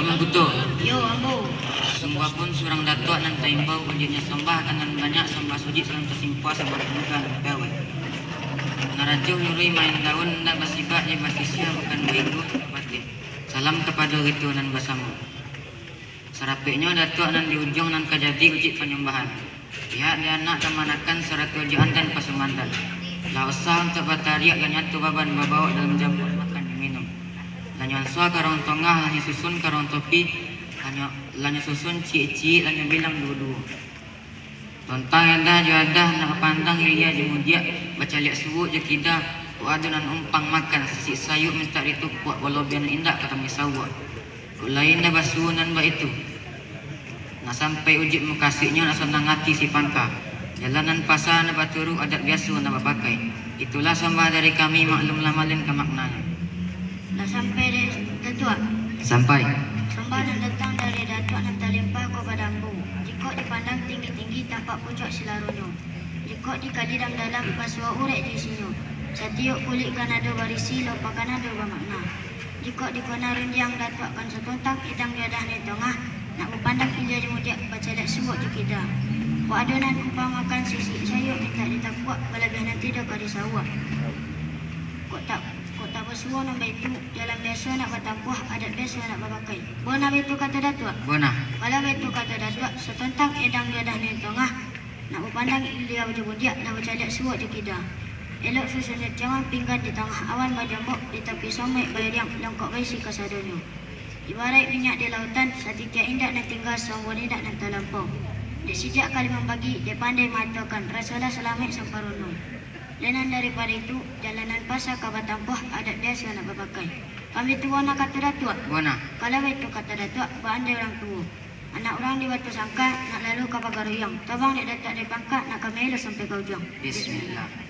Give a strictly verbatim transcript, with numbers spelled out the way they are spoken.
Mangkuto. Yo, ambo. Sungguahpun surang datuak nan taimbau, ujuiknyo sambah ka nan banyak, sambah sujuik salam tasimpua, sambah muka nan pawai. Narajo luruih main daun, indak basibak jo basisiah, bukan baitu patih. Salam kapado kito nan basamo. Sarapeknyo datuak nan di ujuang nan ka jadi ujuik panyambahan. Pihak di anak kamanakan sarato jo andan pasumandan. Lah usah untuak batariak, lah nyato baban babawok dalam jamuan makan jo minum. Lah nyo ansua ka ruang tongah, lah nyo susun ka ruang topi, lah nyo, lah nyo susun ciek-ciek, lah nyo bilang duo-duo. Tontang edah jo adah, nak bapandang ilia jo mudiak, bacaliak suok jo kida, kok ado nan umpang makan, sisik sayuak mintak ditukuak, balabiahan indak ka kami sauak. Kok lain dah basuo nan baitu. Nak sampai ujuik mukasuiknyo, nak sanang ati si pangka. Jalan nan pasa nak baturu, adat biaso nak bapakai. Itulah sambah dari kami, maklumlah malin ka maknanyo. Lah sampai dek Datuak? Sampai. Sambah nan datang dari Datuak nan talimpah ko pado ambo. Jikok dipandang tinggi-tinggi, tampak pucuak silaronyo. Jikok dikali dalam-dalam, basuo urek di isinyo. Satiok kulik kan ado barisi, lopak kan ado bamakna. Jikok dikona rundiang, Datuak kan satontang edang jo adah nan di tongah, nak bapandang ilia jo mudiak, bacaliak suok jo kida. Kok ado nan umpang makan, sisik sayuak mintak ditakuak, balabiahan nan tidak ka disauak. Kok tak, kok tak basuo nan baitu, jalan biaso nak batampuah, adat biaso nak bapakai. Bona baitu kato Datuak? Bona. Kalau baitu kato Datuak, satontang edang jo adah nan di tongah, nak bapandang ilia jo mudiak, nak bacaliak suok jo kida. Elok susun cawan pinggan di tangah awan bajombok, di tapi samuik bairiang, longkok baisi kasadonyo. Ibaraik minyak di lautan, satitiak indak nan tingga, saumbuan indak nan talampau. Dek sijak kali mambagi, dek pandai maatokan, rasolah salamaik samparono. Lain nan daripado itu, jalan nan pasa ka batampuah, adat biaso nak bapakai. Kan baitu bona kato Datuak? Bona. Kalau baitu kato Datuak, baandai urang tuo. Anak urang di Batu Sangka, nak lalu ka Pagaruyuang. Tabang dek Datuak dari pangka, nak ka maelo sampai ka ujuang. Bismillah.